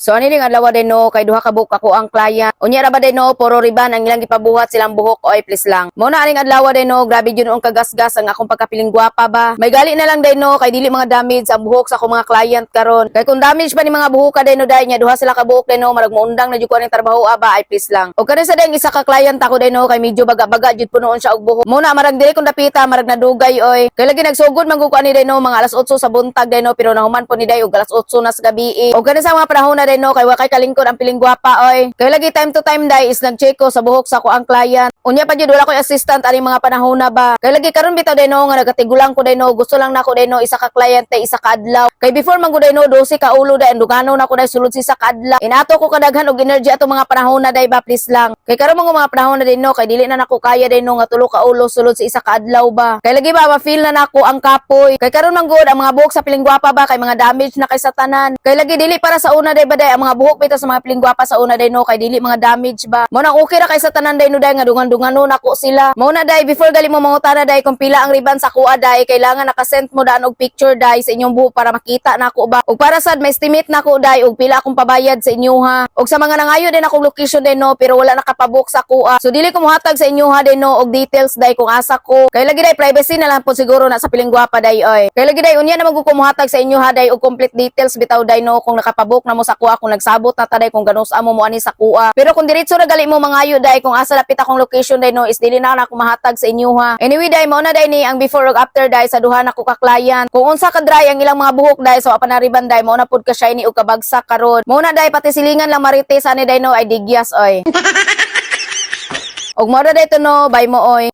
So ani ning adlaw din, no, kay duha ka buok ako ang client. Unya ra ba din, no, puro riban ang ilang gipabuhat silang buhok oy, please lang. Mo na aning adlaw din, no, grabe jud ang kagasgas ang akong pagkapiling gwapa ba. May gali na lang din, no, kay dili mga damage ang buhok sa akong mga client karon. Kay kung damage pa ni mga buhok ka din, no, dai nya duha sila ka buhok din, no, marag moundang na jud ko aning trabaho aba ay, please lang. Og kani sa ding isa ka client ako din, no, kay medyo baga-baga jud punoon siya og buhok. Mo na marag dili kong dapita, marag nadugay oy. Kay lagi nagsugod man gud ko ani din, no, mga alas 8 sa buntag din, no, pero nahuman po ni day og alas 8 na sa gabi. Og kani sa mga panahon na din, no, kay wa kay kalingkod ang piling gwapa oy. Kay lagi time to time day is nag-check ko sa buhok sa ako ang client. Unya pa jud wala koy assistant ani mga panahon na ba. Kay lagi karon bitaw din, no, nga nagkatigulang ko din, no, gusto lang nako din, no, isa ka client isa ka adlaw. Kay before man gud no, 12 ka ulo day dungano na ko day sulod sa isa ka adlaw. Inato ko kadaghan og energy ato mga panahon na day ba, please lang. Kay karon mga panahon na din, no, kay dili na nako kaya din, no, nga tulo ka ulo sulod sa isa ka adlaw ba. Kay lagi ba ma-feel na nako ang kapoy. Kay karon man gud ang mga buhok sa piling gwapa ba kay mga damage na kay sa tanan. Kay lagi dili para sa una day ba day ang mga buhok bitaw sa mga piling gwapa sa una day, no, kay dili mga damage ba. Mo nang okay ra kay sa tanan day, no, day nga dungan-dungano nako sila. Mo na day before gali mo mangutana day kung pila ang riban sa kuha day, kailangan nakasend mo daan og picture day sa inyong buhok para makita nako ba. Ug para sad ma-estimate nako day og pila akong pabayad sa inyo ha. Og sa mga nangayo din akong location din, no, pero wala nakapabook sa kuha. So dili ko mohatag sa inyo ha din, no, og details day kung asa ko. Kay lagi day privacy na lang po siguro na sa piling gwapa day oy. Kay lagi day unya na man ko mohatag sa inyo ha day og complete details bitaw day, no, kung nakapabook na mo sa kuha, kung nagsabot na ta day kung ganos amo mo ani sa kuha. Pero kung diretso ra gali mo mangayo day kung asa lapit akong location day, no, is dili na ako mahatag sa inyo ha. Anyway day, mao na day ni ang before ug after day sa duha nako ka client. Kung unsa ka dry ang ilang mga buhok day so pa na riban day, mao na pud ka shiny ug kabagsak karon. Mao na day pati silingan lang marites ani day, no, ay digyas oy. Og mao na day to, no, bye mo oy.